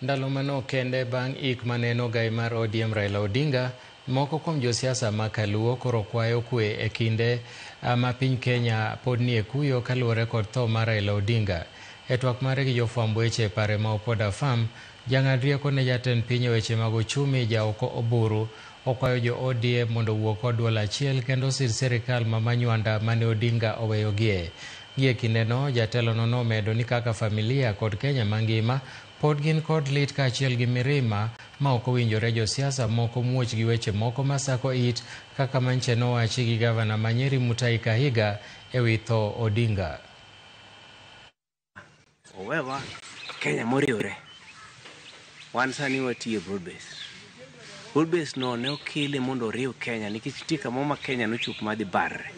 Ndalo manok kende bang' ik maneno gai mar ODM Raila Odinga, moko kuom josiasa ma kaluo koro kwayo kwe e kinde ma piny Kenya pod nie kuyo kaluwore kod tho mar Raila Odinga. E twak mare gi jofwamb weche e pare ma Opoda Farm, jang'ad rieko ne jatend piny e weche mag ochumi Jaoko Oburu okwayo jo ODM mondo owuo kod duol achiel kendo osir sirikal ma Manywanda mane Odinga oweyogie. Gie kindeno, jatelono nomedo ni kaka familia kod Kenya mangima pod gin kod lit kaachiel gi mirima ma ok owinjore josiasa moko muoch gi weche moko masako it kaka manche nowachi gi gavana ma Nyeri Mutahi Kahiga e wi tho Odinga. Owewa Kenya moriwre. Wan sani watiyo e broad base. Broad base no ne okele mondo oriw Kenya nikech nitie kamoro ma Kenya nochopo madhi barre.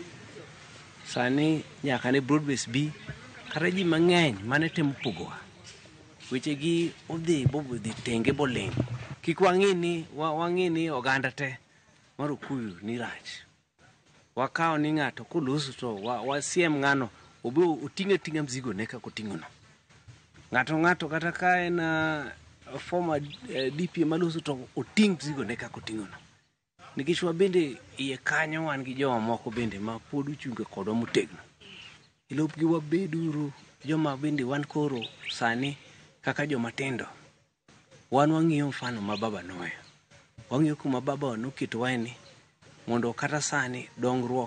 Sani nyaka ne broad base bi kata ji mang'eny mane temo pogowa wechegi odhi bodhi tenge boling'. Kik wang'i ni wang'i ni oganda te mar Okuyu ni rach. Wakawo ni ng'ato koloso to wasiem ng'ano obe oting' ating'a mzigo ne kaka oting'o no. Ng'ato ng'ato kata ka en former DP maloso to oting' mzigo ne kaka oting'o no. Nikech wabende iye kanyo wan gi joma moko bende ma pod ochung' kodwa motegno. E lopgi wabeduru joma bende wan koro sani kaka joma tindo. Wan wang'iyo mfano ma baba noweyo. Wang'iyo kuma baba noketowae ni mondo kata sani dongruok.